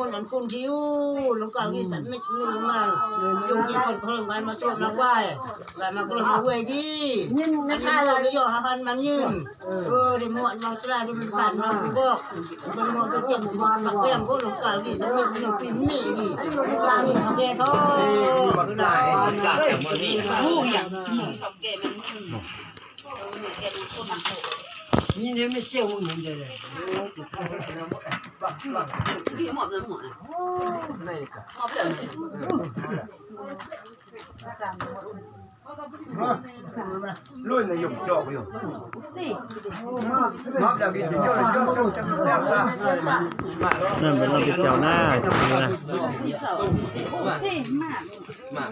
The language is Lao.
ມົນອັນຄຸນທີ່ຢູ່ ລົງກາງທີ່ສັນມິດໜຶ່ງມາ ຢູ່ທີ່ຄົນເພິ່ນໄວ້ມາໂຊດມາໄຫວ້ ໄວ້ມາກະລົມມາເວຍດີ ຍິນໃນຄາຍວ່າຢູ່ຫາພັນມັນຍືນ ເອີ ໄດ້ໝວດມາຕາໄດ້ມັນຜ່ານມາຄືບອກ ເປັນໝວດເປັນເຈັບໝວດປັກແປ້ງຄົນລົງກາງທີ່ສັນມິດໜຶ່ງປີນີ້ດີ ກາງທີ່ເຂົາແກ່ທ້ອງ ຮູ້ຫຍັງ ນີ້ເດ້ ແມ່ນສ່ຽວມຶງເຫັນເດ້ ມອບນຳຫົວນະ ມອບເລີຍ ລຸ້ນນະຍົກຈອກຢູ່ ມອບດາວິດຈອກ ຈອກ ຈອກ ຈອກ ຈອກ ນັ້ນເປັນລາວເປັນເຈົ້ານາ ມາ